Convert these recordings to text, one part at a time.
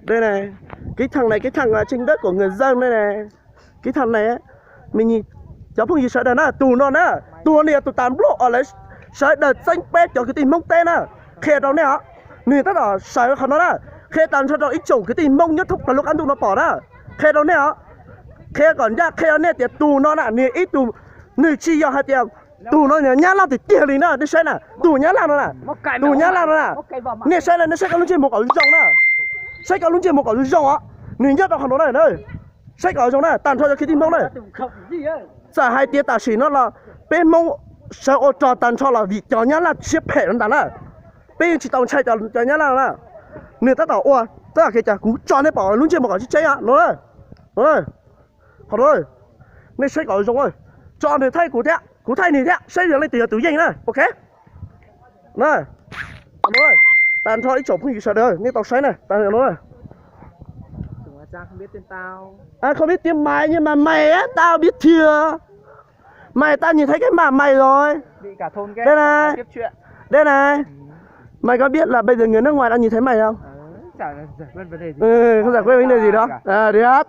Dej ne, kib thaj ne, kib thaj tseej dawb kom nkawd zeej ne ne. Kib thaj ne, me nyuam cov phooj ywg sawv daws na, tus no na, tus no yog tus tas npluaj uas lawv sawv daws txeeb peb cov kwv tij Hmoob teb na. Qhia rau nej os, nws tab tom sawv qhov no na, qhia tag nrho rau ib tsoom kwv tij Hmoob nyob thoob plaws lub qab ntuj no pom na. Qhia rau nej os, qhia kom ncaj, qhia rau nej tias tus no na, nws ib tug, nws tsis yog hais tias tus no nyab laj tiag tiag li na, nej saib na, tus nyab laj no na, tus nyab laj no na. Nej saib na, nej saib koj lub ntsej muag kom zoo na, saib koj lub ntsej muag kom zoo os, nws nyob rau qhov no na. Saib kom zoo na, tag nrho cov kwv tij Hmoob na. Txawm hais tias tam sim no los peb Hmoob sawv ua rog tag nrho los vim cov nyab laj siab phem no ntag na. Peb yeej tsis tau ntshai cov nyab laj no na. Nws tab tom ua, tab tom kev cas kuv tso nej pom lub ntsej muag kom tseeb tseeb no. Qhov no, nej saib kom zoo, tso nws thaij kuv thiab, kuv thaij nws thiab, saib yog leej twg yog tus yeej na, ok. Tag nrho ib tsoom phooj ywg sawv daws nej tau saib na, tag nrho no. Không biết tiếng Mày nhưng mà mày á, tao biết chưa? Mày, tao nhìn thấy cái mặt mày rồi. Đây này. Đây này. Mày có biết là bây giờ người nước ngoài đang nhìn thấy mày không? Ừ, không giải quyết vấn đề gì đó. À, được.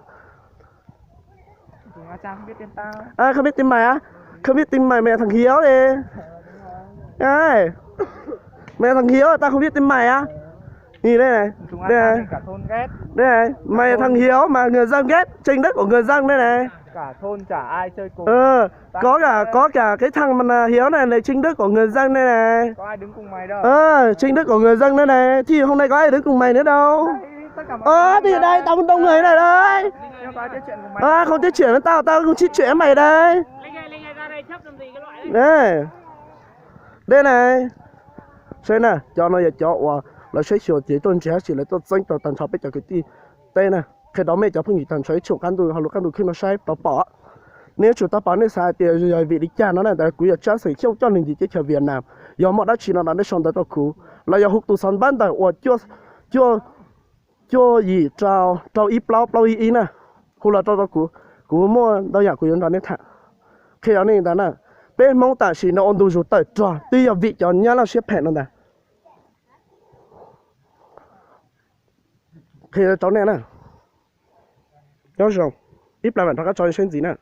À, không biết tiếng mày á? Không biết tiếng mày, mày là thằng Hiếu đi. Ê, mày là thằng Hiếu, tao không biết tiếng mày á. Nhìn đây này. Đây này. Đây này. Mày là thằng Hiếu mà người dân ghét, chính đức của người dân đây này. Có cả, có cả cái thằng mà là Hiếu này là chính đức của người dân đây này. Chính đức của người dân đây này. Thì hôm nay có ai đứng cùng mày nữa đâu. Ờ, thì đây, tao cũng đông người này đấy. À, không tiếp chuyện với tao, tao không tiếp chuyện với mày đây. Đây. Đây này. Saib na, cov no yog cov uas lawv saib xyuas ces tuaj nrhiav sim lawv tuaj txeeb tau tag nrho peb cov kwv tij teb na. Qhia rau mej cov phooj ywg tag nrho ib tsoom qab ntuj hauv lub qab ntuj khwb no saib tau pom. Nej yuav tsum tau pom nej xav hais tias yog vim li cas no na, ntawd kuv yog tsab xeem Xyooj coj neeg ntxiv teb chaws Vietnam, yog muaj dab tsi no no nej sau ntawv rau kuv, los yog hu tus xov npab ntawm uas cuaj, cuaj yim rau rau ib plaub plaub ib ib na, hu los rau rau kuv, kuv muaj ntau yam kuv yuav nrog nej tham. Qhia rau nej ntag na, peb Hmoob tam sim no ua ntu zus tawm rog twb yog vim cov nyab laj siab phem no ntag. Qhia rau nej na, nyob zoo, ib plag mam rov qab tso saib ntxiv na.